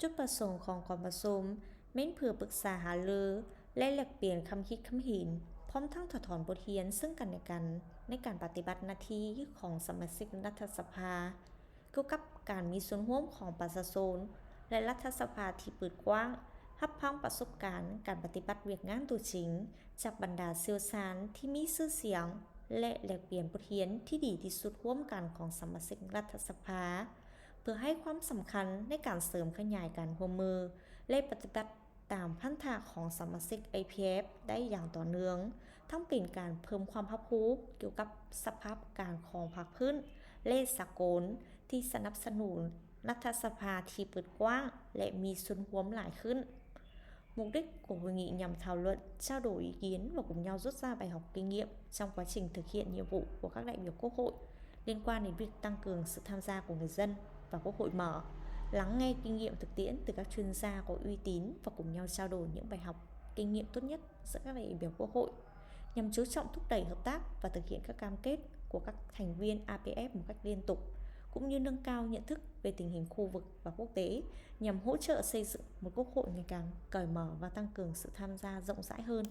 ຈຸດປະສົງຂອງກອງປະຊຸມແມ່ນເພື່ອປຶກສາຫາລື ແລະ ແລກປ່ຽນຄຳຄິດຄຳເຫັນ, ພ້ອມທັງຖອດຖອນບົດຮຽນເຊິ່ງກັນແລະກັນ ໃນການປະຕິບັດໜ້າທີ່ຂອງສະມາຊິກລັດຖະສະພາ ກ່ຽວກັບການມີສ່ວນຮ່ວມຂອງປະຊາຊົນ ແລະ ລັດຖະສະພາທີ່ເປີດກວ້າງ, ຮັບຟັງປະສົບການການປະຕິບັດວຽກງານຕົວຈິງຈາກບັນດາຊ່ຽວຊານທີ່ມີຊື່ສຽງ ແລະ ແລກປ່ຽນບົດຮຽນທີ່ດີທີ່ສຸດຮ່ວມກັນຂອງສະມາຊິກລັດຖະສະພາ ເພື່ອໃຫ້ຄວາມສຳຄັນໃນການເສີມຂະຫຍາຍການຮ່ວມມື ແລະ ປະຕິບັດຕາມພັນທະຂອງສະມາຊິກ ໄອພີເອັຟ ໄດ້ຢ່າງຕໍ່ເນື່ອງ, ທັງເປັນການເພີ່ມຄວາມຮັບຮູ້ກ່ຽວກັບສະພາບການຂອງພາກພື້ນ ແລະ ສາກົນ ທີ່ສະໜັບສະໜູນລັດຖະສະພາທີ່ເປີດກວ້າງ ແລະ ມີສ່ວນຮ່ວມຫຼາຍຂຶ້ນ. Mục đích của hội nghị nhằm thảo luận, trao đổi ý kiến và cùng nhau rút ra bài học kinh nghiệm trong quá trình thực hiện nhiệm vụ của các đại biểu Quốc hội liên quan đến việc tăng cường sự tham gia của người dân vào Quốc hội mở, lắng nghe kinh nghiệm thực tiễn từ các chuyên gia có uy tín và cùng nhau trao đổi những bài học, kinh nghiệm tốt nhất giữa các đại biểu Quốc hội, nhằm chú trọng thúc đẩy hợp tác và thực hiện các cam kết của các thành viên i pê ép một cách liên tục, cũng như nâng cao nhận thức về tình hình khu vực và quốc tế, nhằm hỗ trợ xây dựng một Quốc hội ngày càng cởi mở và tăng cường sự tham gia rộng rãi hơn.